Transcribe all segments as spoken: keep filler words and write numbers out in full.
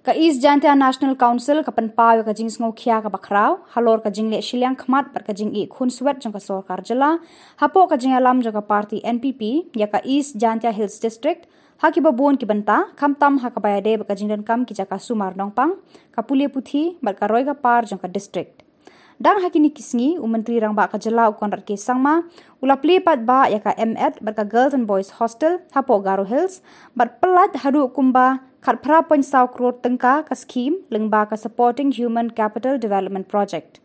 Ka East Jaintia National Council ka pynpaw ïa ka jingsngewkhia kaba khraw halor ka jingleh shiliang khmat bad ka jingïaid khunswet jong ka sorkar jylla hapoh ka jingïalam jong ka party N P P ïa ka East Jaintia Hills District ha kiba bun ki bynta, khamtam ha kaba ïadei bad ka jingdonkam ki jaka sumar nongpang, ka pule puthi bad ka roi ka par jong ka district. Dang ha kine ki sngi, u Myntri Rangbah ka jylla u Conrad K Sangma u la plie paidbah ïa ka M.Ed bad ka Girls and Boys Hostel hapoh Garo Hills bad pyllait haduh kumba khatphra point saw klur tyngka ka skhim lyngba ka Supporting Human Capital Development Project.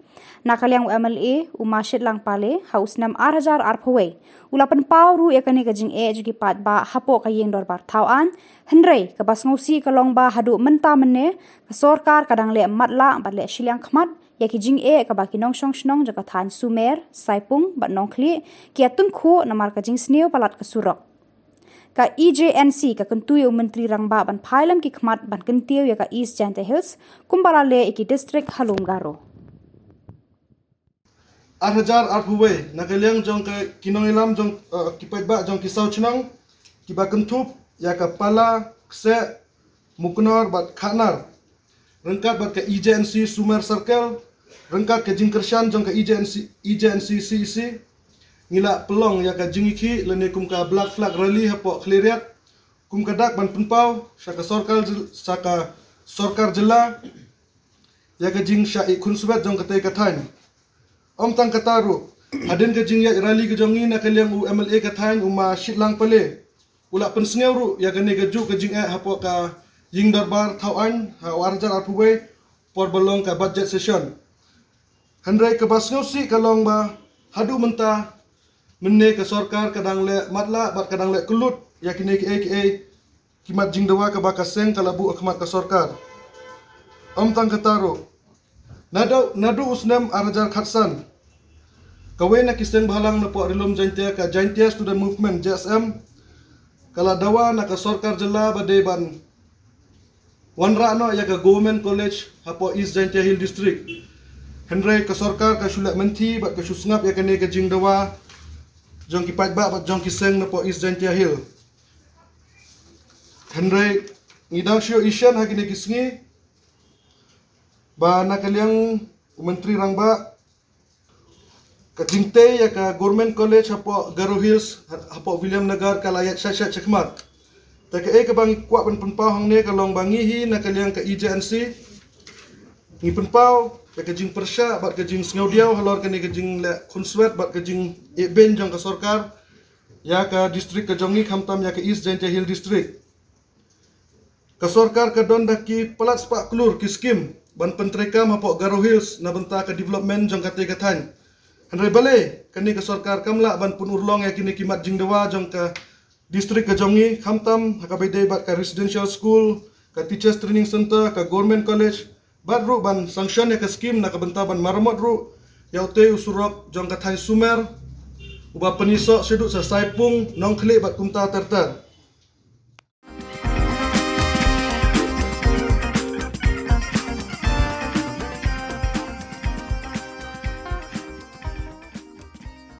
Na ka liang u M L A u Ma Shitlang Pale, ha u snem ar hajar arphew wei u la pynpaw ruh ïa kane ka jingeh jong ki paidbah hapoh ka ïing dorbar thaw aiñ. Hynrei kaba sngewsih ka long ba haduh mynta mynne ka sorkar ka dang leh matlah bad leh shiliang khmat ïa ki jingeh kaba ki nongshong shnong jong ka thaiñ Sumer, Saipung bad Nongkhlieh ki ïa tyngkhuh namar ka jingsniew palat ka surok. Ka E J N C ka kyntu ïa u Myntri Rangbah ban phai lem ki khmat ban kyntiew ïa ka East Jaintia Hills kumba la leh ïa ki district halor Garo. Ar hajar arphew wei, na ka liang jong ka ki nongïalam jong, eh, ki paidbah jong ki saw chnong kiba kynthup ïa ka Pala, Kseh, Muknor bad Khanar, ryngkat bad ka E J N C Sumer Circle, ryngkat ka jingkyrshan jong ka E J N C, E J N C C E C, ngi la pynlong ïa ka jingïakhih lane kum ka Black Flag Rally hapoh Khliehriat kum ka dak ban pynpaw sha ka sorkar jyl-, sha ka sorkar jylla ïa ka jingshah ïaid khunswet jong katei ka thaiñ. Ym tang kata ruh, hadien ka jingïaid rally ka jong ngi, na ka liang u M L A ka thaiñ u Ma Shitlang Pale u la pynsngew ruh ïa kane kajuh ka jingeh hapoh ka ïing dorbar thaw aiñ ha u ar hajar arphew wei por ba long ka budget session. Hynrei kaba sngewsih ka long ba haduh mynta mynne ka sorkar ka dang leh matlah bad ka dang leh kyllut ïa kine kiei kiei ki mat jingdawa kaba ka seng ka la buh ha khmat ka sorkar. Ym tang kata ruh, naduh, naduh u snem ar hajar khatsan, kawei na ki seng bhalang napoh Ri Lum Jaintia, ka Jaintia Student Movement, J S M, ka la dawa na ka sorkar jylla ba dei ban wanrah noh ïa ka Government College hapoh East Jaintia Hill District. Hynrei ka sorkar ka shu leh mynthi bad ka shu sngap ïa kane ka jingdawa jong ki paidbah bad jong ki seng napoh East Jaintia Hill. Hynrei ngi dang shu ïohi shen ha kine ki sngi ba na ka liang u Myntri Rangbah, ka jingtei ïa ka Government College hapoh Garo Hills, hapoh William Nagar, ka la ïaid shait shait shakhmat. Te kaei kaba ngi kwah ban pynpaw hangne ka long ba ngi hi na ka liang ka E J N C ngi pynpaw ïa ka jingpyrshah bad ka jingsngewdiaw halor kane ka jingleh khunswet bad ka jingïehbeiñ jong ka sorkar ïa ka district ka jong ngi, khamtam ïa ka East Jaintia Hill District. Ka sorkar ka don da ki palat spah klur ki skim ban pyntreikam hapoh Garo Hills na bynta ka development jong katei ka thaiñ. Hynrei balei kane ka sorkar kam lah ban pynurlong ïa kine ki mat jingdawa jong ka district ka jong ngi, khamtam ha kaba ïadei bad ka residential school, ka teachers training center, ka government college, bad ruh ban sanction ïa ka skim na ka bynta ban maramot ruh ïa utei u surok jong ka thaiñ Sumer uba pynïasoh shaduh sha Saipung, Nongkhlieh bad kumta ter ter.